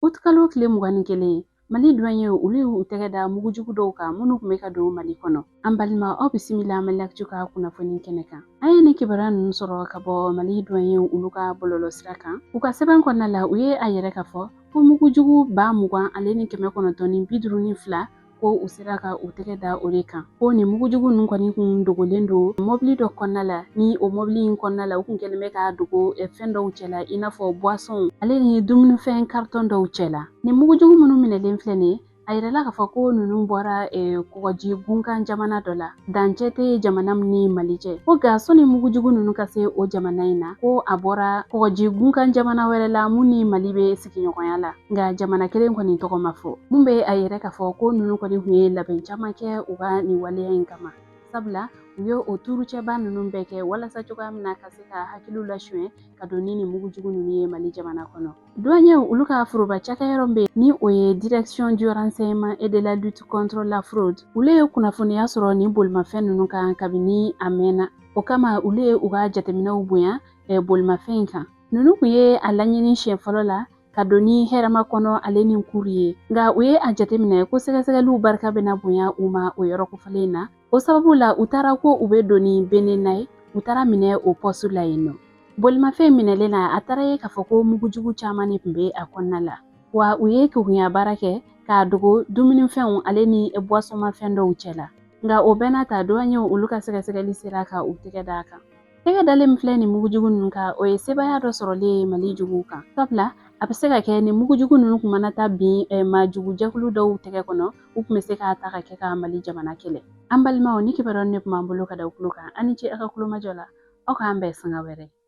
Utikalo tile 21, Mali duwanyew olu y'u tɛgɛ da mugujugu dɔw kan minnu tun bɛ ka don Mali kɔnɔ. An balima, aw bisimila Mali Actu ka kunnafoni kɛnɛ kan. An ye nin kibaruya ninnu sɔrɔ ka bɔ Mali duwanyew olu ka bɔlɔlɔsira kan. U ka sɛbɛn kɔnɔna la, u ye a yira k'a fɔ ko mugujugu 20,952, ko u sera ka u tɛgɛ da o de kan. Ko nin mugujugu ninnu kɔni kun dogolen don mɔbili dɔ kɔnɔna la, ni o mɔbili in kɔnɔna la, u kun kɛlen bɛ k'a dogo fɛn dɔw cɛla, i n'a fɔ boisson ale ni dumunifɛn karitɔn dɔw cɛla. Nin mugujugu minnu minɛlen filɛ nin ye, a yirala k'a fɔ ko ninnu bɔra kɔgɔji gunkan jamana dɔ la, dancɛ tɛ jamana min ni Mali cɛ. Ko nka sɔnni mugujugu ninnu ka se o jamana in na, ko a bɔra kɔgɔji gunkan jamana wɛrɛ la mun ni Mali bɛ sigiɲɔgɔnya la, nka jamana kelen kɔni tɔgɔ ma fɔ. Mun bɛ a yira k'a fɔ ko ninnu kɔni tun ye labɛn caman kɛ u ka nin waleya in kama, sabula u ye o tuurucɛba ninnu bɛɛ kɛ walasa cogoya min na ka se ka hakiliw lasuɲɛ ka don ni nin mugujugu ninnu ye Mali jamana kɔnɔ. Douaniers olu ka foroba cakɛyɔrɔ bɛ ni o ye Direction du renseignement et de la lutte contre la fraude, olu ye kunnafoniya sɔrɔ nin bolimafɛn ninnu kan kabini a mɛnna. O kama, olu ye u ka jateminɛw bonya bolimafɛn in kan. Ninnu tun ye a laɲini siɲɛ fɔlɔ la ka don ni hɛrɛma kɔnɔ ale ni kuru ye, nka u ye a jateminɛ ko sɛgɛsɛgɛliw barika bɛna bonya u ma o yɔrɔ kofɔlen na. O sababu la, u taara ko u bɛ don ni benena ye, u taara minɛ o pɔsu la yen nɔ. Bolimafɛn minɛlen na, a taara ye k'a fɔ ko mugujugu caman de tun bɛ a kɔnɔna la, wa u ye kegunya baara kɛ k'a dogo dumunifɛnw ale ni boisson-mafɛn dɔw cɛ la. Nka o bɛɛ n'a ta, douaniers olu ka sɛgɛsɛgɛli sera ka u tɛgɛ d'a kan. Tɛgɛ dalen min filɛ nin mugujugu ninnu kan, o ye sebaaya dɔ sɔrɔlen ye Mali juguw kan, sabula a bɛ se ka kɛ nin mugujugu ninnu kun mana taa bin maajugu jɛkulu dɔw tɛgɛ kɔnɔ, u tun bɛ se k'a ta ka kɛ ka Mali jamana kɛlɛ. An balimaw, ni kibaruya ne tun b'an bolo ka da tulo kan. Aw ni ce aw ka kulomajɔ la. Aw k'an bɛn sanga wɛrɛ.